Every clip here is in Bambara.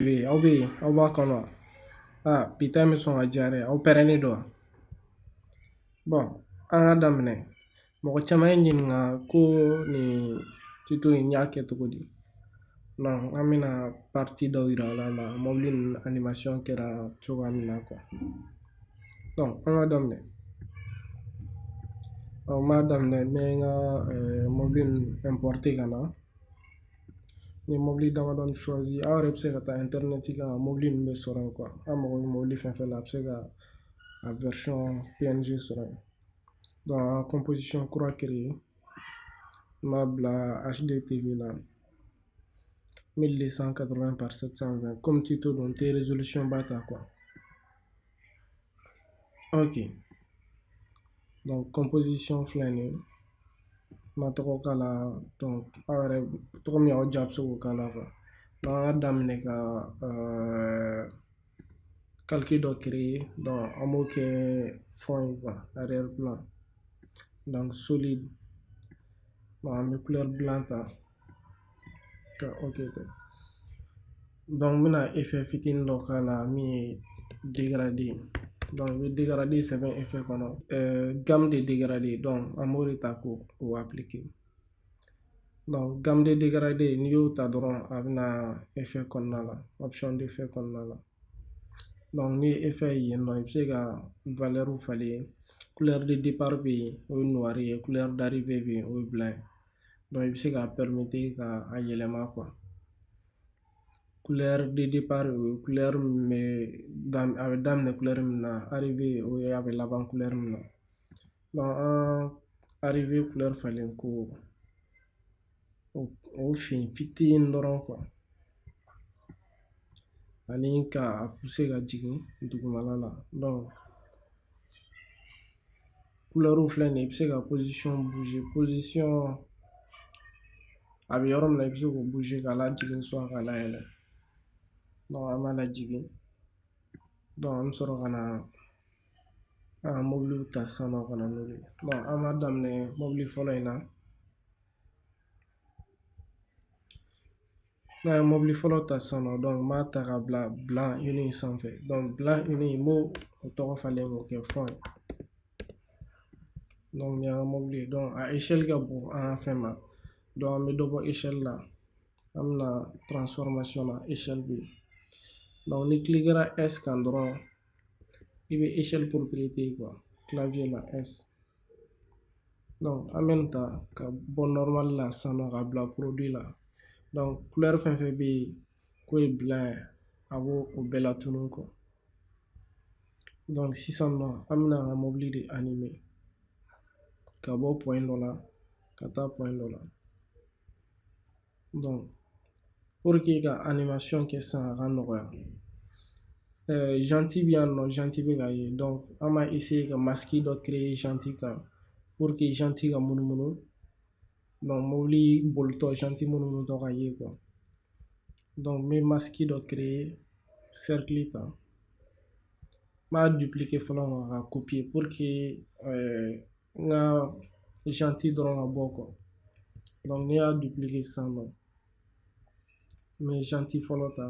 Aw bɛ yen, aw b'a kɔnɔ. Aa, bi ta in bɛ sɔn ka diya dɛ. Aw pɛrɛnnen don wa? Bon, an ka daminɛ. Mɔgɔ caman ye n ɲininka ko nin tuto in y'a kɛ cogo di. Donc an bɛna partie dɔw yira aw la, mobili ninnu animation kɛra cogoya min na quoi. Donc an ka daminɛ. N b'a daminɛ, n bɛ n ka mobili ninnu importer ka na. N ye mobili damadɔni choisi. Aw yɛrɛ bɛ se ka taa internet kan, mobili ninnu bɛ sɔrɔ yen quoi. Aw mago bɛ mobili fɛn fɛn la, a bɛ se ka a version PNG sɔrɔ yen. Donc an ka composition kura créer, n b'a bila HD TV la, 1280 par 720. Comme tuto don, n tɛ résolution ba ta quoi. Ok, donc composition filɛ nin ye, n ma tɔgɔ k'a la. Donc aw yɛrɛ tɔgɔ min y'aw diya, a bɛ se k'o k'a la quoi. Donc an ka daminɛ ka calque dɔ créer. Donc an b'o kɛ fond ye quoi, arrière plan. Donc solide. Bon, an bɛ couleur blanc ta ka ok kɛ. Donc n bɛna effet fitinin dɔ k'a la min ye dégradé. Donc i bɛ dégradé sɛbɛn effet kɔnɔ, gamme de dégradé. Donc an b'o de ta k'o appliquer. Donc gamme de dégradé, n'i y'o ta dɔrɔn, a bɛna effet kɔnɔna la, option d'effet kɔnɔna la. Donc ni effet ye yen nɔ, i bɛ se ka valeur falen. Couleur de départ bɛ yen, o ye noir ye. Couleur d'arrivée bɛ yen, o ye blanc ye. Donc i bɛ se k'a permettre ka a yɛlɛma quoi. Couleur de départ, o ye couleur min bɛ, a bɛ daminɛ couleur min na. Arrivée, o ye a bɛ laban couleur min na. Donc an arrivée couleur falen ko o fin fitinin dɔrɔn quoi, ani ka a pousser ka jigin dugumala la. Donc couleur filɛ nin ye, i bɛ se ka position bouger. Position a bɛ yɔrɔ min na, i bɛ se k'o bouger k'a lajigin, soit k'a layɛlɛ. Donc an b'a lajigin. Donc an bɛ sɔrɔ ka na an ka mobiliw ta sisan nɔ ka na n'olu ye. Bon, an b'a daminɛ mobili fɔlɔ in na. N'an ye mobili fɔlɔ ta sisan nɔ, donc n b'a ta ka bila blanc uni sanfɛ. Donc blanc uni, n b'o o tɔgɔ falen k'o kɛ fond ye. Donc nin y'an ka mobili ye. Donc a échelle ka bon an ka fɛn ma. Donc an bɛ dɔ bɔ échelle la, an bɛna transformation na, échelle bɛ yen. Donc ni cliquera S kan dɔrɔn, i bɛ échelle propriété quoi, clavier la S. Donc an bɛ nin ta ka bɔ normal la sisan nɔ ka bila produit la. Donc couleur fɛn fɛn bɛ yen k'o ye blanc ye, a b'o o bɛɛ latunu quoi. Donc sisan nɔ, an bɛna an ka mobili de animer ka bɔ point dɔ la ka taa point dɔ la. Donc pour que ka animation kɛ sisan a ka nɔgɔya, jante bɛ yan nɔ, jante bɛ ka ye. Donc an b'a essayer ka masque dɔ créer jante kan pour que jante ka munumunu. Donc mobili bolitɔ, jante munumunu ka ye quoi. Donc n bɛ masque dɔ créer, cercle ta, n b'a dupliquer fɔlɔ ka copier pour que n ka jante dɔrɔn ka bɔ quoi. Donc n'i y'a dupliquer sisan nɔ, n bɛ jante fɔlɔ ta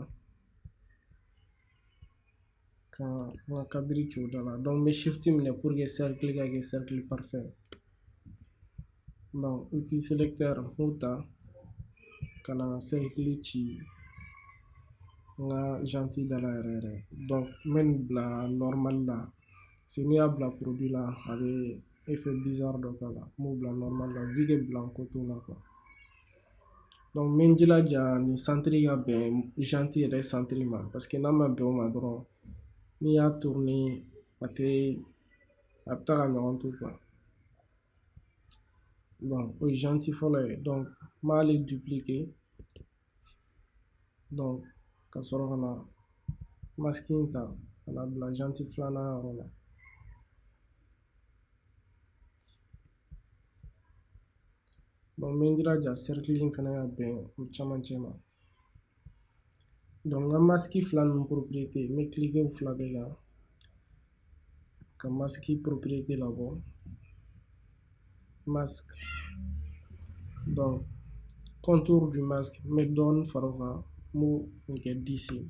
ka n ka cadre ci o da la. Donc n bɛ shift minɛ pour que cercle ka kɛ cercle parfait. Donc outil sélecteur, n b'o ta ka na cercle ci n ka jante da la yɛrɛ yɛrɛ. Donc n bɛ nin bila normal la, parce que n'i y'a bila produit la, a bɛ effet bizarre dɔ k'a la. N b'o bila normal la vu que blanc ko t'o la quoi. Donc n bɛ n jilaja nin centre ka bɛn jante yɛrɛ centre ma, parce que n'a ma bɛn o ma dɔrɔn, n'i y'a tourner, a tɛ, a bɛ taa ka ɲɔgɔn to quoi. Donc o ye jante fɔlɔ ye. Donc n b'ale dupliquer. Donc ka sɔrɔ ka na masque in ta ka na bila jante filanan yɔrɔ la. Donc n bɛ n jilaja cercle in fana ka bɛn o camancɛ ma. Donc n ka masque fila ninnu propriété, n bɛ cliquer u fila bɛɛ kan ka masque propriété labɔ, masque. Donc contour du masque, n bɛ dɔɔnin fara o kan, n b'o kɛ 10 ye.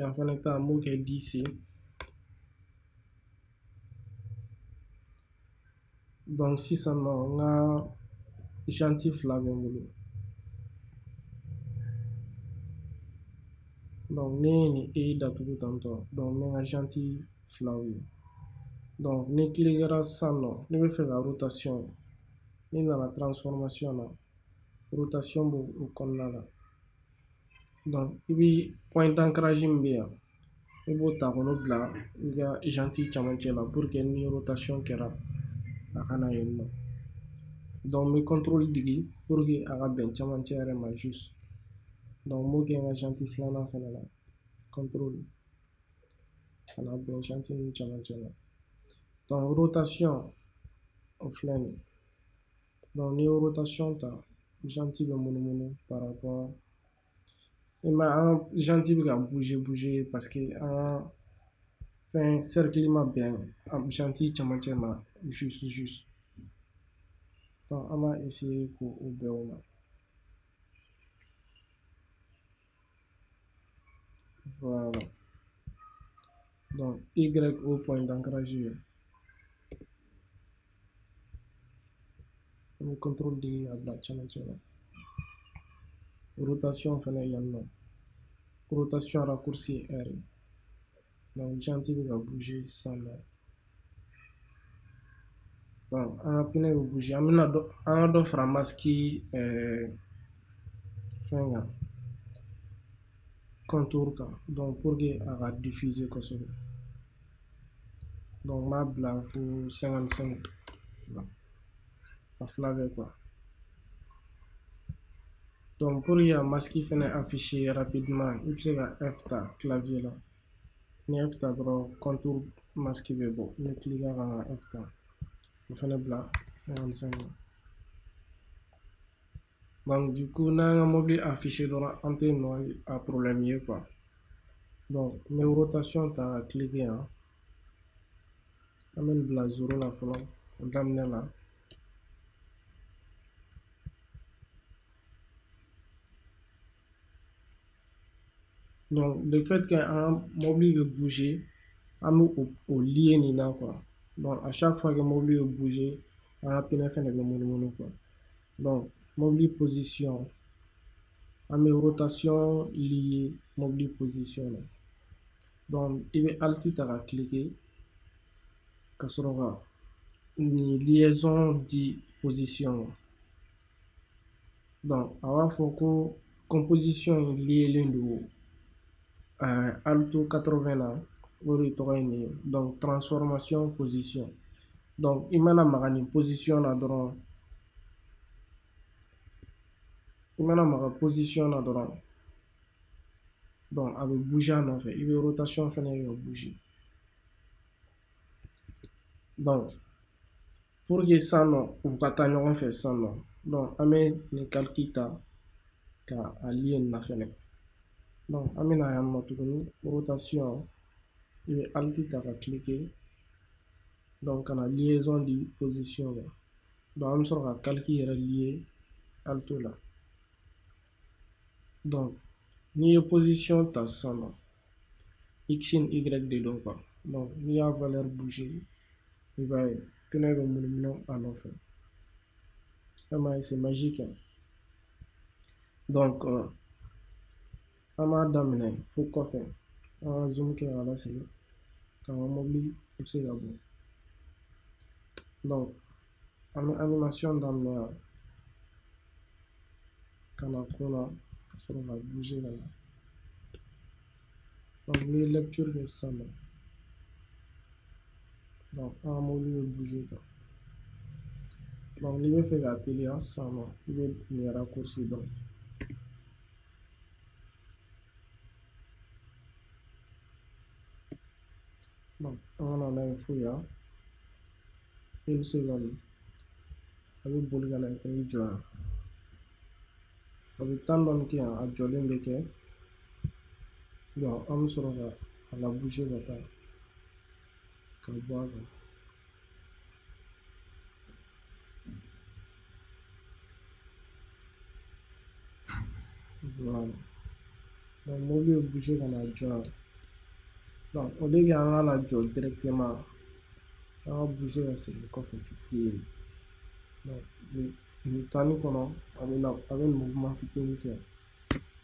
Yan fana ta an b'o kɛ 10 ye. Donc sisan nɔ n ka jante fila bɛ n bolo. Donc ne ye nin E datugu tantɔ, donc n bɛ n ka jante filaw ye. Donc ni cliquera sisan nɔ, ne bɛ fɛ ka rotation, ne nana transformation na, rotation b'o kɔnɔna la. Donc i bi point d'ancrage min bɛ yan, i b'o ta k'o bila i ka jante camancɛ la pour que ni rotation kɛra a ka na yen nɔ. Donc n bɛ contrôle digi pour que a ka bɛn camancɛ yɛrɛ ma juste. Donc n b'o kɛ n ka jante filanan fana la, contrôle ka na bɛn jante ninnu camancɛ la. Donc rotation o filɛ nin ye. Donc n'i ye rotation ta, jante bɛ munumunu par rapport i ma, an ka jante bɛ ka bouger bouger parce que an ka fɛn cercle ma bɛn jante camancɛ ma juste juste. Donc an b'a essayer k'o bɛn o ma. Voilà. Donc Y o point d'ancrage ye. An bɛ contrôle digi a bila camancɛ la. Rotation fana yan nɔ. Rotation raccourci ye R ye. Donc jante bɛ ka bouger sisan nɔ. Donc an ka pneu bɛ bouger. An bɛna dɔ, an ka dɔ fara masque fɛn kan, contour kan, donc pour que a ka diffuser kosɛbɛ. Donc n b'a bila fo 55 a fila bɛɛ quoi. Donc pour que ka masque fɛnɛ afficher rapidement, i bɛ se ka F ta clavier la. Ni F ta dɔrɔn, contour masque bɛ bɔ. N bɛ cliquer kan ka F ta, o fɛnɛ bila 55. Donc du coup n'an ka mobili afficher dɔrɔn, an tɛ nɔ a problème ye quoi. Donc n bɛ rotation ta ka cliquer yan. An bɛ nin bila 0 la fɔlɔ o daminɛ la. Donc le fait que an mobili bɛ bouger, an bɛ o lier nin na quoi. Donc à chaque fois que mobili bɛ bouger, an ka pneu fɛnɛ bɛ munumunu quoi. Donc mobili position, an bɛ rotation lier mobili position na. Donc i bɛ alt ta ka cliquer ka sɔrɔ ka nin liaison di position ma. Donc a b'a fɔ ko composition in liélen don alt 80 na, o de tɔgɔ ye nin ye. Donc transformation position. Donc i mana maga nin position na dɔrɔn, i mana maga position na dɔrɔn, donc a bɛ bouger a nɔfɛ. I bɛ rotation fɛnɛ kɛ ka bouger. Donc pour que sisan nɔ u ka taa ɲɔgɔn fɛ sisan nɔ, donc an bɛ nin calque ta ka a lier nin na fɛnɛ. Donc an bɛ na yan nɔ tuguni, rotation, i bɛ alt ta ka cliquer, donc ka na liaison di position ma. Donc an bɛ sɔrɔ ka calque yɛrɛ lier alt la. Donc n'i ye position ta sisan nɔ, x ni y de don quoi. Donc n'i y'a valeur bouger, i b'a ye pneu bɛ munumunu a nɔfɛ. E m'a ye, c'est magique hein. Donc an b'a daminɛ fo kɔfɛ, an ka zoom kɛ k'a lasegin k'an ka mobili pousser ka bɔ. Donc an bɛ animation daminɛ yan ka na kun na ka sɔrɔ ka bouger ka na. Donc n'i ye lecture kɛ sisan nɔ, donc an ka mobili bɛ bouger tan. Donc n'i bɛ fɛ k'a teliya sisan nɔ, i bɛ nin raccourci dɔn. Donc an ka na n'a ye fo yan, une seconde, a bɛ boli ka na ka n'i jɔ yan. A bɛ temps dɔɔni kɛ yan, a jɔlen bɛ kɛ. Donc an bɛ sɔrɔ ka a la bouger ka taa ka bɔ a kan. Voilà. Donc mobili bɛ bouger ka na jɔ yan. Donc au lieu que an ka lajɔ directement, an ka bouger ka segin kɔfɛ fitinin. Donc nin temps kɔnɔ, a bɛ na, a bɛ mouvement fitinin kɛ.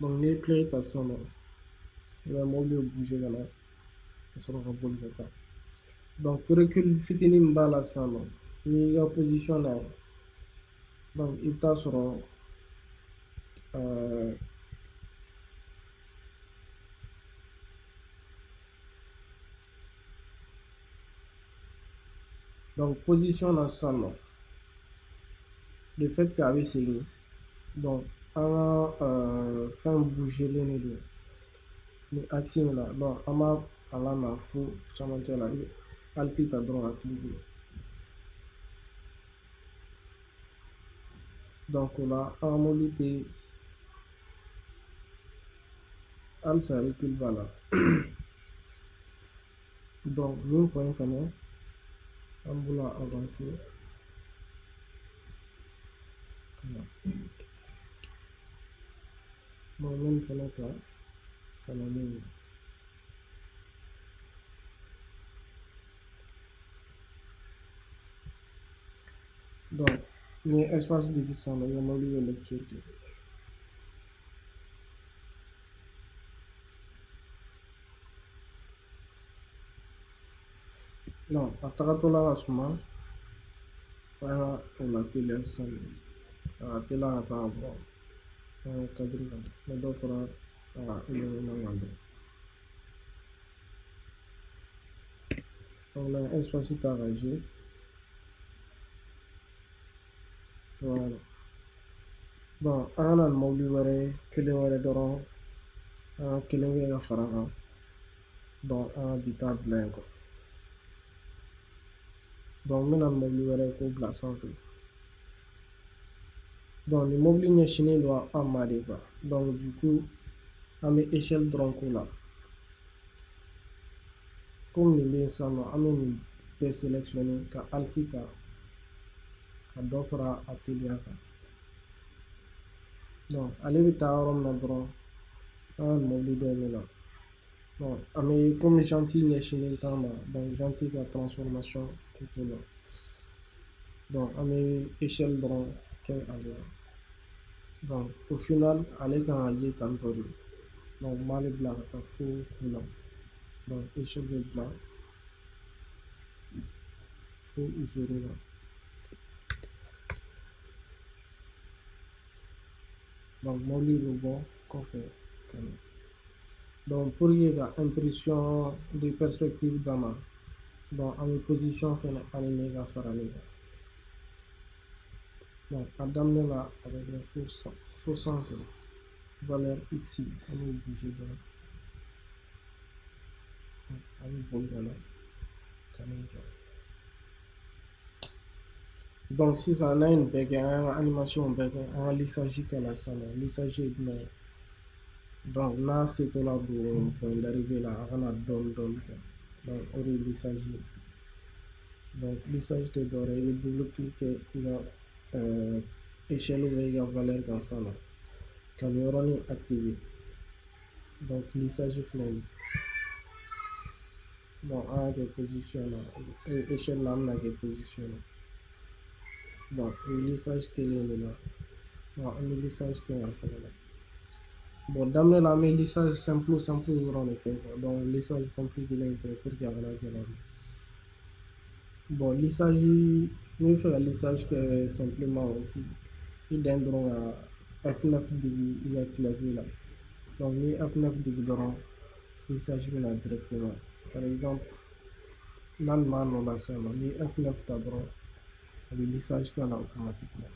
Donc n'i ye play ta sisan nɔ, i b'a ye mobili bɛ bouger ka na ka sɔrɔ ka boli ka taa. Donc recul fitinin min b'a la sisan nɔ, n'i y'i ka position na ye, donc i bɛ taa sɔrɔ donc position na sisan nɔ, le fait que a bɛ segin, donc an ka fɛn bougelen de don ni axe in na. Donc an b'a a la na fo camancɛ la, i bɛ alt ta dɔrɔn ka cliquer. Donc o la an ka mobili tɛ halisa, recul b'a la. Donc nin point fɛnɛ, an b'o la avancer. Bon, n bɛ nin fɛnɛ ta ka na n'o ye. Donc ni ye espace digi sisan nɔ, i ka mobili bɛ lecture kɛ. Non, a tagatɔla ka suma, an ka o lateliya sisan nɔ, a ka teliya ka taa ka bɔ an ka cadre kan, ni dɔ fara a ka éloignement kan dɔrɔn. Donc là, espace ta ka jouer. Voilà. Bon, an ka na ni mobili wɛrɛ kelen wɛrɛ dɔrɔn, an ka kelen kɛ ka fara kan. Donc an ka bi ta bila yen quoi. Donc n bɛna ni mobili wɛrɛ k'o bila sanfɛ. Donc nin mobili ɲɛsinnen don an ma de quoi. Donc du coup, an bɛ échelle dɔrɔn k'o la. Komi nin bɛ yen sisan nɔ, an bɛ nin bɛɛ sélectionner ka alt ta ka dɔ fara a teliya kan. Donc ale bɛ taa yɔrɔ min na dɔrɔn, an ka nin mobili dɔ in bɛ na. Bon, an bɛ komi jante ɲɛsinnen t'an ma, donc jante ka transformation ko t'o la. Donc an bɛ échelle dɔrɔn kɛ ale la. Donc au final, ale kan ka ye tan tɔ de. Donc n b'ale bila ka taa fo kun na. Donc échelle bɛ bila fo zéro la. Donc mobili bɛ bɔ kɔfɛ ka na. Donc pour que ka impression de perspective d'a ma, donc an bɛ position fɛnɛ animer ka fara nin kan. Donc a daminɛ la, a bɛ kɛ fo sanfɛ, valeur x, an b'o bouger dɔrɔn, a bɛ boli ka na ka n'i jɔ. Donc sisan n'an ye nin bɛɛ kɛ, an y'an ka animation bɛɛ kɛ, an ka lissage kɛ la sisan nɔ. Lissage ye jumɛn ye? Donc n'a setɔla don point d'arrivée la, a kana dɔɔni dɔɔni kɛ. Donc o de ye lissage ye. Donc lissage tɛ dɔwɛrɛ ye, i bɛ double clic kɛ i ka échelle bɛ i ka valeur kan sisan nɔ, ka nin yɔrɔnin activer. Donc lissage filɛ nin ye. Bon, an y'a kɛ position na, échelle la, an bɛna kɛ position na. Bon, o ye lissage kɛlen de la. Bon, an bɛ lissage kɛ yan fɛnɛ la. Bon, daminɛ la, an bɛ lissage simple simple dɔrɔn de kɛ quoi. Donc lissage compliqué tɛ, pour que a kana gɛlɛya. Bon, lissage, n'i bɛ fɛ ka lissage kɛ simplement aussi, i dan dɔrɔn ka F9 digi i ka clavier la. Donc ni F9 digi dɔrɔn, lissage bɛ na directement. Par exemple, n'a nin b'a nɔ la sisan nɔ, ni F9 ta dɔrɔn, a bɛ lissage kɛ la automatiquement.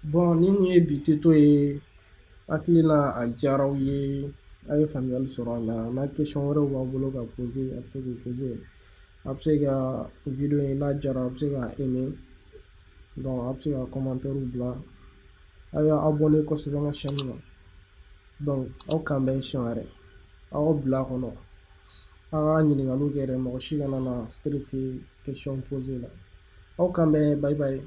Bon, nin kun ye bi tuto ye. Hakili la a diyara aw ye, a ye faamuyali sɔrɔ a la. N'a question wɛrɛw b'aw bolo ka poser, a bɛ se k'o poser. A bɛ se ka vidéo in n'a diyara, a bɛ se ka aimer. Donc a bɛ se ka commentaire bila. A y'a abonné kosɛbɛ n ka chaîne na. Donc aw k'an bɛn siɲɛ wɛrɛ. Aw bila kɔnɔ, aw ka ɲininkaliw kɛ dɛ, mɔgɔ si kana na stressé question poser la. Aw k'an bɛn, bye bye.